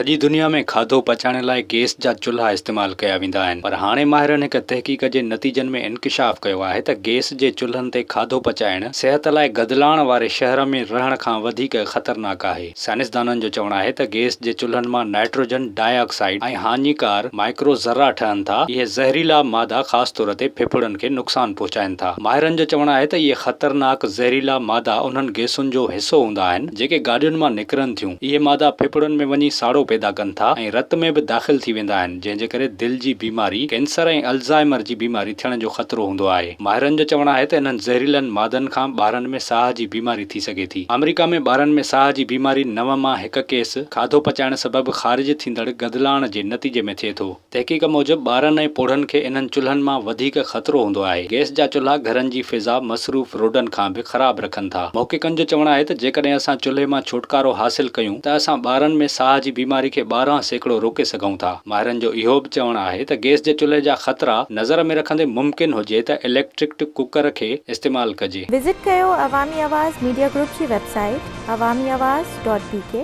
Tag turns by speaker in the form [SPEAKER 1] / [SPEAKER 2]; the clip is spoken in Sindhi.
[SPEAKER 1] سڄي دنيا ۾ کاڌو پچائڻ لاء گيس جا چلها استعمال ڪيا ويندا آهن پر هاڻي ماهرن هڪ تحقيق جي نتيجن ۾ انڪشاف ڪيو آهي ته گيس جي چلهن تي کاڌو پچائڻ صحت لاء گدلاڻ واري شهر ۾ رهڻ کان وڌيڪ خطرناڪ آهي. سائنسدانن جو چوڻ آهي ته گيس جي چلهن مان نائٽروجن ڊاء آڪسائيڊ ۽ هاڃيڪار مائڪرو ذرا ٺهن ٿا، اهي زهريلا مادا خاص طور تي ڦڦڙن کي نقصان پهچائن ٿا. ماهرن جو چوڻ آهي ته اهي خطرناڪ زهريلا مادا انهن گيسن جو حصو هوندا آهن، جيڪي گاڏين مان نڪرن ٿيون، اهي مادا ڦڦڙن ۾ وڃي ساڙو پيدا ڪن ٿا ۽ رت ۾ به داخل ٿي ويندا آهن، جنهن جي ڪري دل جي بيماري، ڪينسر ۽ الزائمر جي بيماري ٿيڻ جو خطرو هوندو آهي. ماهرن جو چوڻ آهي ته انهن زهريلن مادن کان ٻارن ۾ ساهه جي بيماري ٿي سگهي ٿي. آمريڪا ۾ ٻارن ۾ ساهه جي بيماري نو مان هڪ ڪيس کاڌو پچائڻ سبب خارج ٿيندڙ گدلاڻ جي نتيجي ۾ ٿئي ٿو. تحقيق موجب ٻارن ۽ پوڙهن کي انهن چلهن مان وڌيڪ خطرو هوندو آهي. گئس جا چلها گهرن جي فضا مصروف روڊن کان به خراب رکن ٿا. محققن جو چوڻ آهي ته جيڪڏهن اسان چلهي مان ڇوٽڪارو حاصل ڪيون ته اسان ٻارن ۾ ساهه جي بيماري کي 12% روڪي سگهون ٿا. ماهرن جو اهو به چوڻ آهي ته گئس جي چلهي جا خطرا نظر ۾ رکندي ممڪن هجي ته اليڪٽرڪٽ ڪڪر کي استعمال ڪجي.
[SPEAKER 2] وزٽ ڪيو عوامي آواز ميڊيا گروپ جي website Awami Awaz dot B K.